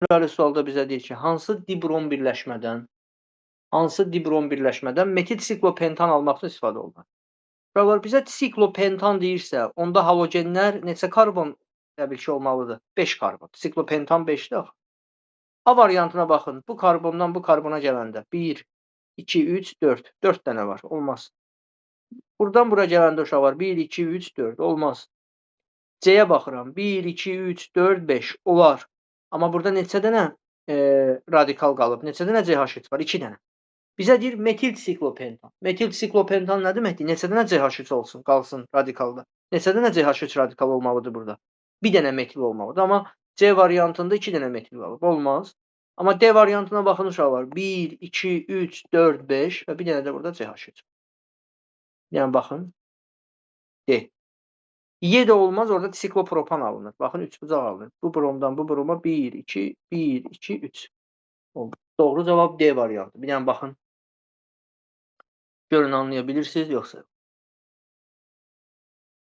Nömrəli sualda bizə deyir ki, hansı dibrom birləşmədən metil siklopentan almaq üçün istifadə olunur? Uşaqlar, bizə siklopentan deyirsə, onda halogenlər neçə karbon təbii ki olmalıdır? 5 karbon. Siklopentan 5-dir axı. A variantına baxın. Bu karbondan bu karbona gələndə 1, 2, 3, 4. 4 dənə var. Olmaz. Buradan bura gələndə uşaqlar 1, 2, 3, 4. Olmaz. C-yə baxıram. 1, 2, 3, 4, 5. Olar. Amma burada neçə dənə radikal qalıb? Neçə dənə CH3 var? 2 dənə. Bizə deyir metil siklopentan. Metil siklopentan nə deməkdir? Neçə dənə CH3 olsun, qalsın radikalda? Neçə dənə CH3 radikal olmalıdır burada? Bir dənə metil olmalıdır. Amma C variantında 2 dənə metil qalıb. Olmaz. Amma D variantına baxın uşaqlar. 1, 2, 3, 4, 5 və bir dənə də burada CH3. Yəni baxın. D. Y də olmaz, orada siklopropan alınır. Baxın, 3 bucaq alınır. Bu bromdan bu broma 1, 2, 1, 2, 3. Oldu. Doğru cavab D variantı. Bir dənə baxın. Görün, anlaya bilirsiniz, yoxsa yox.